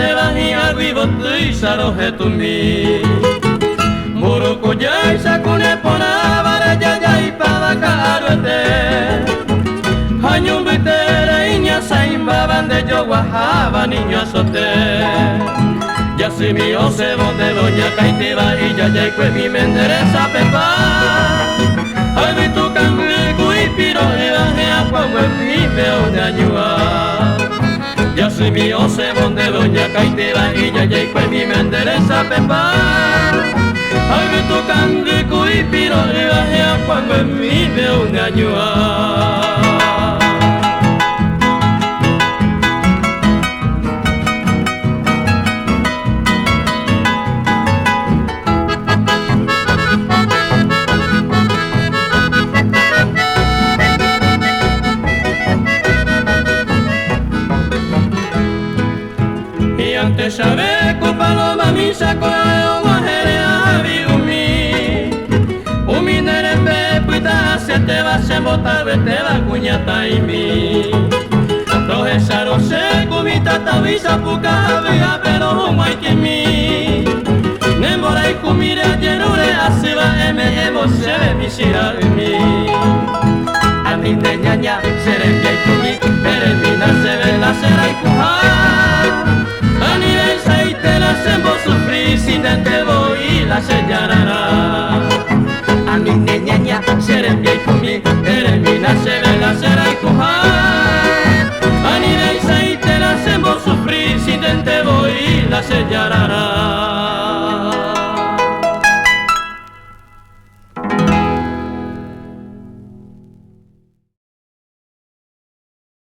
Iporãitéva hi'ag̃uivo tuicha rohetũmi. Mburukujáicha ku neporãva rejajaipáva ka'aruete. Ha ñu mbytére iñasãimbáva nde joguaháva niño azote. Jasymi osẽvo nde roñakãitéva ijajaikuemíme nde resapepa. Ha yvytu kangy ku ipiro'ýva hyakuãguemíme oñañua. Jasymi osẽvo nde roñakãitéva ijajaikuemíme nde resapepa. Ha yvytu kangy ku ipiro'ýva hyakuãguemíme oñañua. Hi'ãntechave ku paloma mícha ko'ẽ og̃uahẽre ahavi umi umi ne rembe pyta asyetéva che mbotavetéva kuñataĩmi. Rohecharõ che ku mitãtavýicha puka ha vy'ápe rohug̃uaitĩmi. Ne mborayhumíre ajerure asýva eme'ẽvo chéve michĩra'ymi. Ani ne ñaña che rembiayhumi, eremína chéve la che rayhuha. Ani reichaite la chembosufri si ndete voi la che jararã. Ani ne ñaña che rembiayhumi.